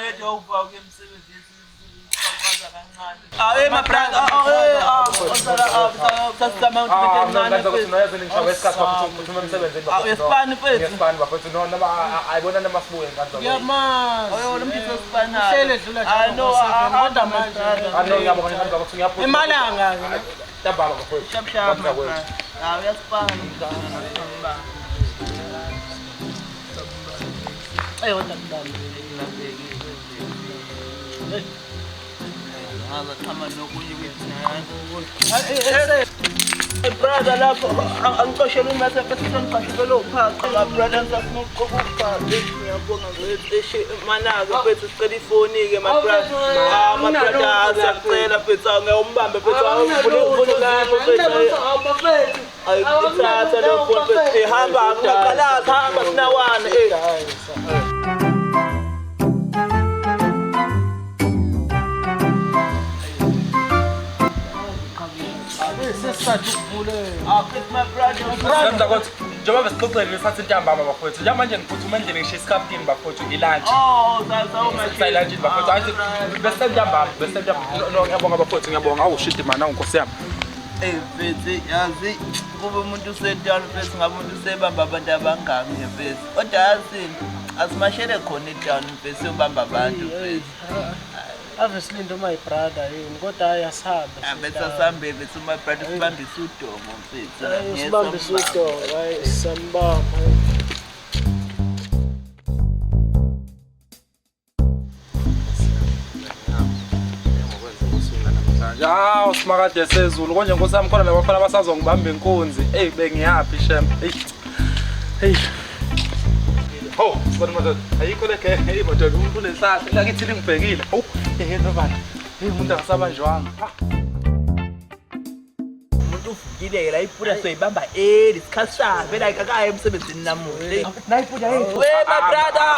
Maybe awuva ke emsebenzini siqhaza kancane. Ah, hey my brother. Ah, hey, ah, osala ah, sasizama ukuthi Ah, into encane ngenza ukuthi mfethu. noyazi ngishawe isikhathi bafethu ngiphuthuma emsebenzini Ah, bafethu. uyasipana mfethu. Ngiyasipana bafethu. No, noma ayibona noma sibuye ngenza. Ngiyamazi. Oyo lo mfethu osipanayo. Uhleli edlula njalo Ah, no, ngo-seven, ah, ah, kodwa my manje- brother. Ah, no, ngiyabonga ngenza ukuthi ngiyaphuma. Emalanga ke. Ntambama bafethu. Shap shap my brother. Ah, uyasipana mfethu. Ayi kodwa kubambe. Brother lapho angicoshela umese bese sengiqashele uphaqa my brother ngisafuna ukugqoka uphaqa ngiyabonga ngicishe manake mfethu sicela ifoni ke my brother ah my brother siyacela mfethu ngiyawumbambe mfethu uvule ifoni lakho mfethu ayithatha leyo phone mfethu ihamba ngaqalaza hamba sinawana eh. Sesithatha ukuvuleka. Ah mfethu my brother. Ngenza ukuthi njengoba besixoxele ngesikhathi ntambama bafethu. Njengamanje ngiphuthuma endlini ngishiya isikhaftini bafethu ilunch. Oh sawu Sayilantshini bafethu. Athi besentambama, besentambama. No, no, ngiyabonga bafethu, ngiyabonga. Awu shit man, awu nkosi yami. Eh mfethu yazi kube umuntu usetawuni mfethu ngabe umuntu usebamba abantu abangaki nje mfethu. Kodwa yazini asimashele khona etawuni mfethu siyobamba abantu mfethu. Ave silinde my brother yini kodwa hayi asihambe. Mfethu asambe mfethu my brother sibambise udomo mfethu. Hayi sibambise udomo, hayi sambamba. hayi. Hawu simakade sezulu konje nkosi yami khona nabafana basazongibamba inkunzi. Ey bengiyaphi shem. Ey. Hey. Ho, sibona madoda. Ayikho le genge, hey madoda umuntu unenhlahla. La kithi lingibhekile. Hawu, hey nobani. Hey umuntu akasabanjwanga. Ah. Umuntu uvukile la ipura soyibamba early isikhathi sakhe vele akakayi emsebenzini namuhla. Nayipuda hey. We my brother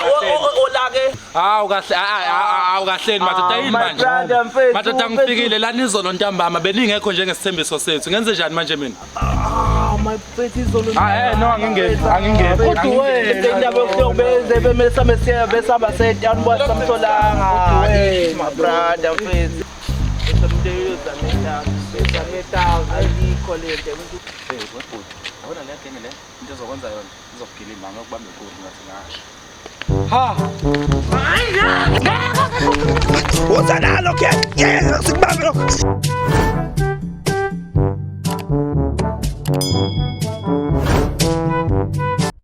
olake. Hawu kahle, hawu kahleni madoda yini My manje? brother mfethu. Madoda ngifikile lana izolo ntambama beningekho njengesithembiso sethu. Ngenze njani manje mina? Ah my mfethu izolo. Ah eh no angingeni, angingeni. Kodwa wena Indaba yokubenze bemele sambe siya besamba setawuni boy samtholanga. My brother mfethu. Umuntu uyozama etawuni. Sizame etawuni. Ayikho le nto. Umuntu Hey webhuti, yabona le genge le into ezokwenza yona izokugilima ngiyokubamba inkunzi ngathi ngasho. Ha! Woza nalo ke. Sikubambe lokho.